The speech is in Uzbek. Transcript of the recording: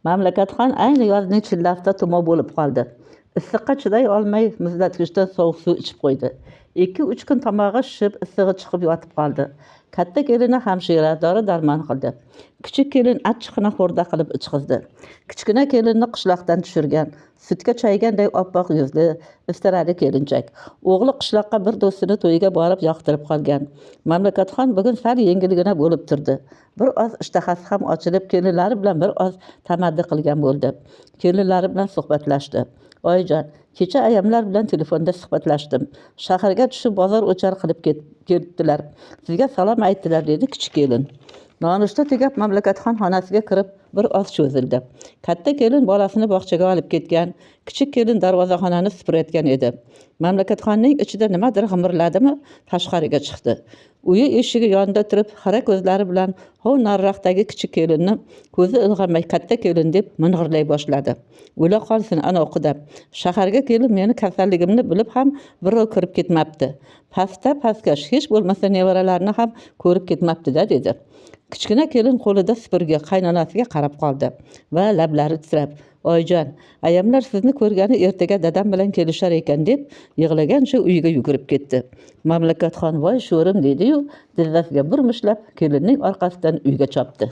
Mamlakatxon ayni yozning chillasida tumov bo'lib qoldi. Issiqqa chiday olmay muzlatgichdan sovuq suv ichib qo'ydi. 2-3 kun tomog'i shishib, issig'i chiqib yotib qoldi. Katta kelini hamshira dori darmon qildi. Kichik kelin achchiqini xo'rda qilib ichqizdi. Kichkina kelinni qishloqdan tushirgan, sutga chayganday oppoq yuzli, istarali kelinchak. O'g'li qishloqqa bir do'stini to'yiga borib yoqtirib qolgan. Mamlakatxon bugun sal yengilgina bo'lib turdi. Bir oz ishtahasi ham ochilib, kelinlari bilan bir oz tamaddi qilgan bo'ldi. Kelinlari bilan suhbatlashdi. Oyijon, kecha ayamlar bilan telefonda suhbatlashdim. Shaharga tushib bozor o'char qilib ketdilar. Sizga salom aytdilar, dedi kichik kelin. Nonushta tugab Mamlakatxon xonasiga kirib bir oz cho'zildi. Katta kelin bolasini bog'chaga olib ketgan, kichik kelin darvozaxonani supurayotgan edi. Mamlakatxonning ichida nimadir g'imirladimi, tashqariga chiqdi. Uyi eshigi yonida turib, xira ko'zlari bilan hov nariroqdagi kichik kelinni ko'zi ilg'amay katta kelin deb ming'irlay boshladi. O'la qolsin ana o'qida. Shaharga kelib meni kasalligimni bilib ham birrov kirib ketmabdi. Pastda pastkash hech bo'lmasa nevaralarni ham ko'rib ketmabdi-da, dedi. Kichkina kelin qo'lida supurgi qaynonasiga qarab qoldi va lablari titrab, oyijon, ayamlar sizni ko'rgani ertaga dadam bilan kelishar ekan, deb yig'lagancha uyiga yugurib ketdi. Mamlakatxon voy sho'rim dedi-yu, tizzasiga bir mushlab kelinning orqasidan uyga chopdi.